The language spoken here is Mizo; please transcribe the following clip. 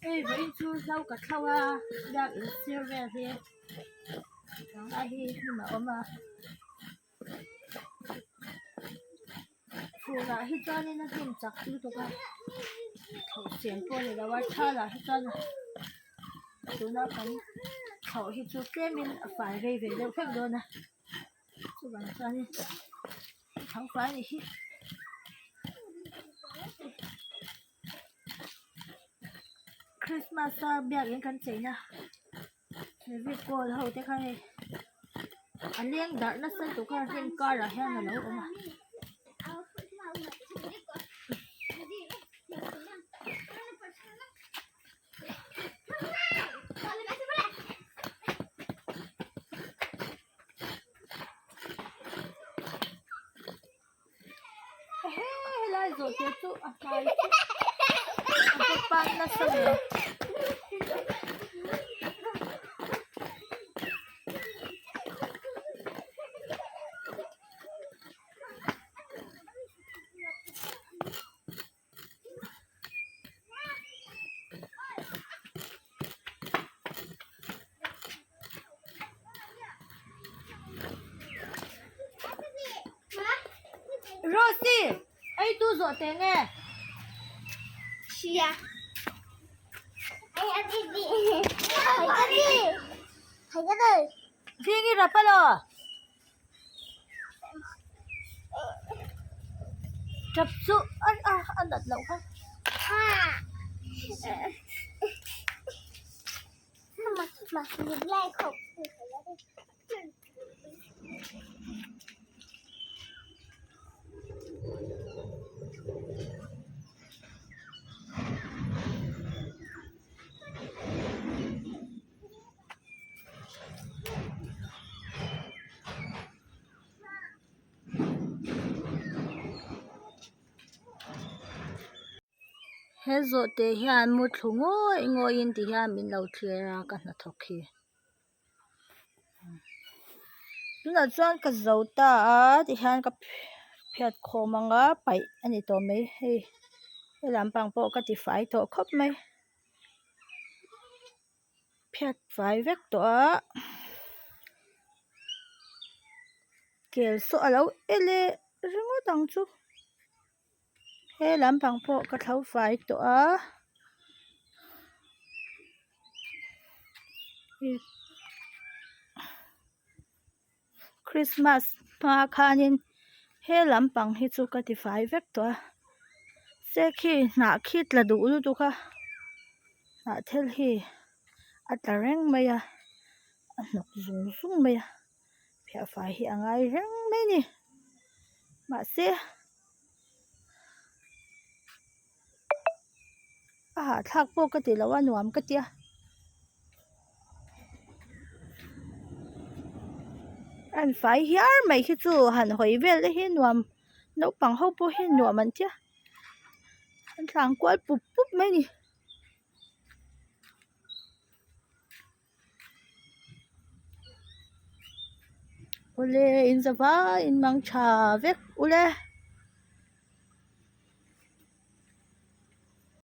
Hei vawiin chu hlo ka thlo a biakin sir vel hi tlangval hi hnim a awm a chhunah hi chuanin a hnim chak lutuk a thlawh sen pawh a ni lo a thalah hi chuan tuna kan thlawh hi chu tlemin a fai rei ve deuh hlek dawn a chuvang chuanin thangfai a nih hi. Christmas a biakin kan cheina fevicol ho te kha hei a leng darh nasa lutuk a hnim karah hian a lo awm a. Helai zawh te chu a hnai chu a va pan nasa ve. Rosie ei tu zawh teh nge? Hria. Hring i rap alaw? Tap chu a a nat loh kha. He zawhte hian mu thlu ngawih ngawih in ti hian min lo thlir a ka hnathawk hi tunah chuan ka zo ta a ti hian ka phiat khawm ang a paih a ni tawh mai hei he lampang pawh ka ti fai tawh khawp mai. Phiat fai vek tawh a kel saw a lo e leh ringawt ang chu he lampang pawh ka thlo fai tawh a Christmas hma khanin he lampang hi chu ka ti fai vek tawh a se khi hnah khi tla duh lutuk a hnah thil hi a tla reng mai a a hnawk zung zung mai a phiah fai hi a ngai reng mai a ni mahse a hahthlak pawh ka ti lo a nuam ka ti a. An fai hiar mai hi chu han hawi vel te hi nuam naupang ho pawh hi nuam an tia an tlan kual pup pup mai a ni. Awle in za vai in mang tha vek ule.